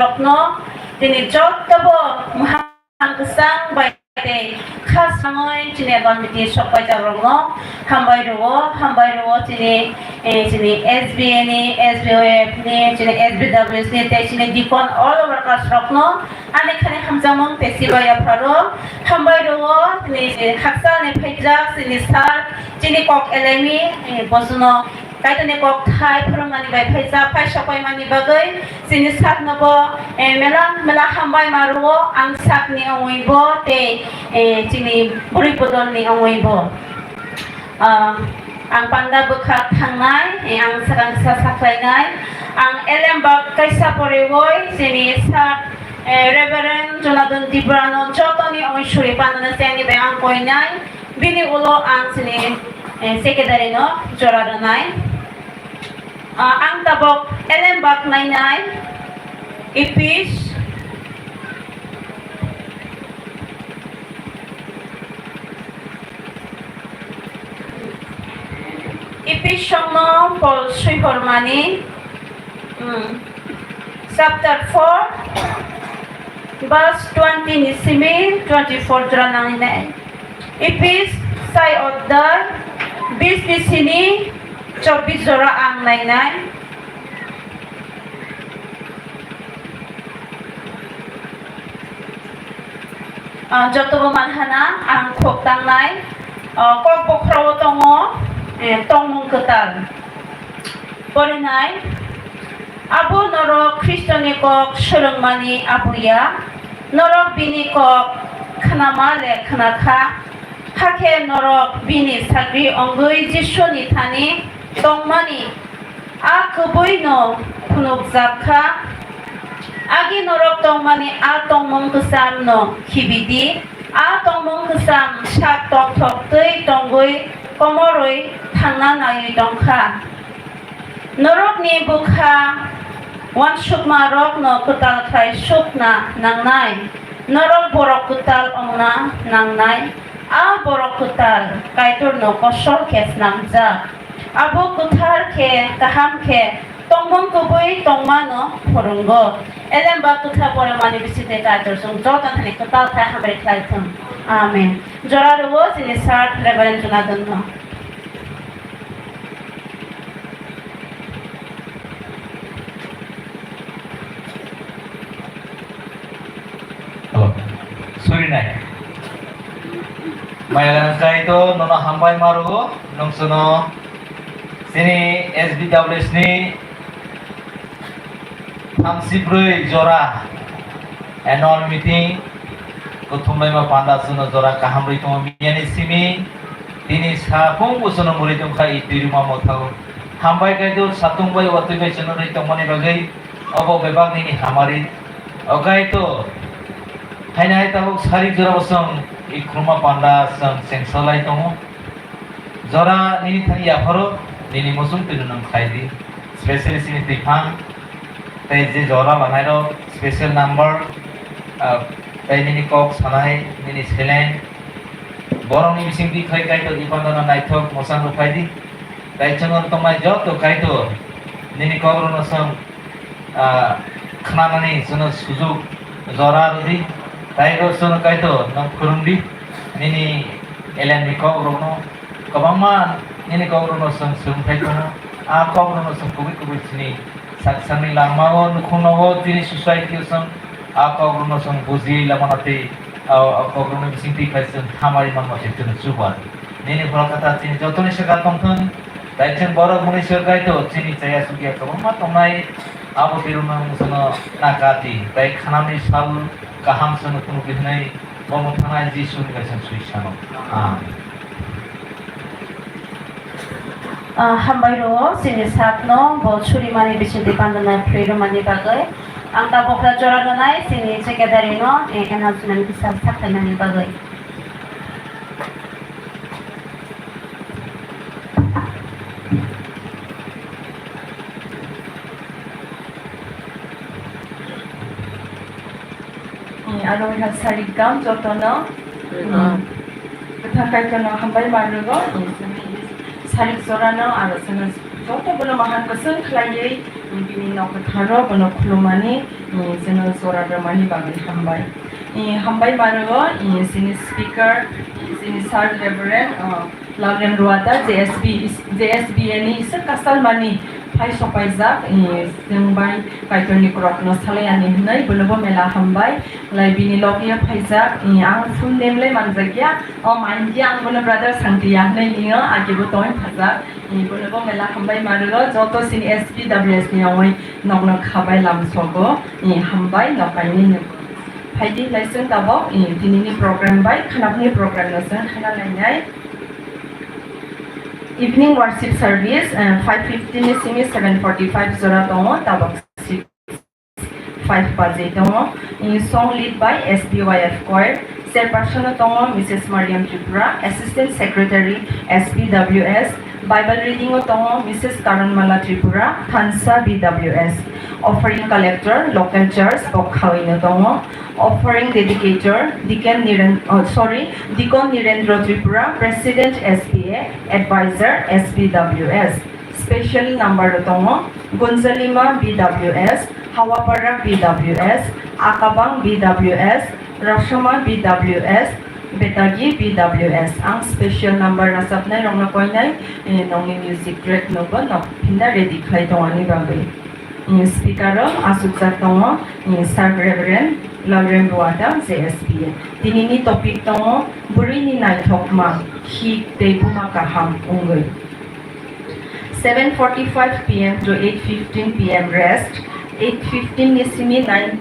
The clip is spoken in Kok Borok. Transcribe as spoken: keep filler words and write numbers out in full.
rokno tini jotobo mwhang kwchang bai tei kha sangwi chini committee sok paijak rokno hambai rwo, hambai rwo chini, eh, chini S B A ni, S B O F ni, chini S B W S ni tei chini deacon all workers rokno ani khani hamjakmung tei chibai yapharo hambai rwo chini haksa ni phaijak chini sir chini kok elemi, eh, bosuno Kaitorni kok thai phwrwngmani bai phaijak, phai sok paimani bagwi chini sakno bo, eh, mela mela hambai ma rwo, ang sakni ongwi bo tei, eh, chini bwrwi bodolni ongwi bo. Ah, ang panda bwkha thangnai, eh, ang sakang sa sakhlainai, ang elem bak kaisa porewoi chini sak, eh, Reverend Jonathan Tibrano jotoni ongwi suri pandana chengni bai ang koinai. Bini ulo ang chini, eh, secretary no jora rwnai. Ah, ang tabok elem bak nainai, Ephes-, Ephes songno Paul swihormani, hmm, chapter four, verse twenty ni simi twenty-four jora nainai. Ephes sai odda bis ni sini chobbish jora ang nainai. Ah, jotobo manhana ang khok tangnai, ah, kok bokhorao tongo, eh, tongmung kwtal. Porinai, abo norok Khristoni kok swrwngmani abuya, norok bini kok khnama le khnakha, hakhe norok bini sagri ongwi Jisuni thani tongmani a kwbwino phunukjak kha. Agi norok tongmani a tongmung kwchamno khibi di, a tongmung kwcham sak tongthok twi tongwi komorwi thangna naiwi tong kha. Norokni bwkha uansukmarokno kwtal khlai sukna nangnai, norok borok kwtal wngna nangnai, a borok kwtal Kaitorno kosol khe snamjak. Abo kwthar khe, kaham khe, tongmung kubui tongmano phwrwngo. Elem ba kwthar poremani bisingtwi Kaitor chwng joto thani kwtal khe hamari khlai thung. Amen. Jora rwo chini sir Reverend Jonathan no. Oh, sorry nai. Maya Kaitor nono hambai maru, nongsono sini S B W S ni thamsi brwi jora annual meeting kuthumlaima panda suno jora kaham rwi tongo miyani simi tini saphung busuno muri tongkha i twirima mothao. Hambai Kaitor satung bai watwi bai suno rwi tongmani bagwi obo bebak nini hamari. O Kaitor, haina hai tabuk sarik jora bosong i khurma panda song sengsalai tongo. Jora nini thani yapharo nini muchung twi nung khai di. Specially sini twiphang tei je jora lanai rok special number, ah, tei nini kok sanai nini silent borok ni bising twi khai Kaitor i panda no naithok mwchang rw phai di. Tei chwng tongnai joto Kaitor nini kok rok no song ah, khnanani chwngno sujuk jora rwdi, tei bo chwngno Kaitor nwng khurumdi, nini elem ni kok rokno kwbangma nini kok rokno chwng swrwng phai tongo, a kok rokno chwng kubui kubui chini sak sakni lama o nukhung nogo chini society o chwng a kok rokno chwng buji lama no tei a, a kok rokni bising twi phai chwng hamari manma se chwngno chuba. Nini khoroksa ta chini jotoni saka tongthung, tei chwng borok muni sir Kaitor chini chaya sugya kwbangma tongnai, abo birokno mwsano nakati, tei khanamni sal kaham chwngno phunukdi hwnwi bo mwthangna Jisuni bai chwng swi sano. Amen. Ah, hambai rwo chini sakno bo surimani bisingtwi pandana phwrwi rwmani bagwi. Ang tabukra jora rwnai chini secretary no, eh, announcement kisa sakhlainani bagwi. Aro wngkha sarik gam jotono. Kwthar Kaitorno hambai ma rwgo. Sarik jorano aro chwng joto bono maham kwchwng khlaiwi Bini nok kwtharo bono khulumani, eh, chwngno jora rwmani bagwi hambai. Eh, hambai mano, eh, chini speaker, eh, chini Sir Reverend, eh, Lalrem Ruata, J S B, J S B A ni iswk kasalmani phai sopaijak, eh, chwng bai Kaitorni korokno salai ani hwnwi bonobo mela hambai. Lai bini logi phaijak, eh, ang full name lai manjakya, o manjakya ang bono brother Sangtiya hwnwi lingo, agibo tongwi phajak. Bonobo mela hambai mano, joto chini S P W S ni yongwi nokno khabai lamsogo, hambai nokaini. Phaidi laising tabok, tinini program bai khanapni program no chwng khana lainai. Evening worship service, eh, five fifteen ni simi seven forty-five jora tongo, tabok six five baje tongo. Song lead by S B Y F choir. Chairperson o tongo Missus Mariam Tripura, Assistant Secretary S B W S. Bible reading o tongo Missus Karanmala Tripura, Thansa B W S. Offering collector, local church, Bokhawino tongo. Offering dedicator, Deacon Niren-, oh, sorry, Deacon Nirendra Tripura, President S B A, Advisor S B W S. Special number tongo, Gonzalima B W S, Hawapara B W S, Akabang B W S, Rosoma B W S, Betagi B W S. Ang special number rachapnai rokno koinai, eh, nongni music track nobo nok phinda ready khlai tongani bagwi. Eh, speaker o asukjak tongo, eh, Sir Reverend Lalrem Ruata, J S B A. Tinini topic tongo, bwrwini naithokma, hik tei buma kaham wngwi. Seven forty-five P M to eight fifteen P M rest, eight fifteen ni simi nine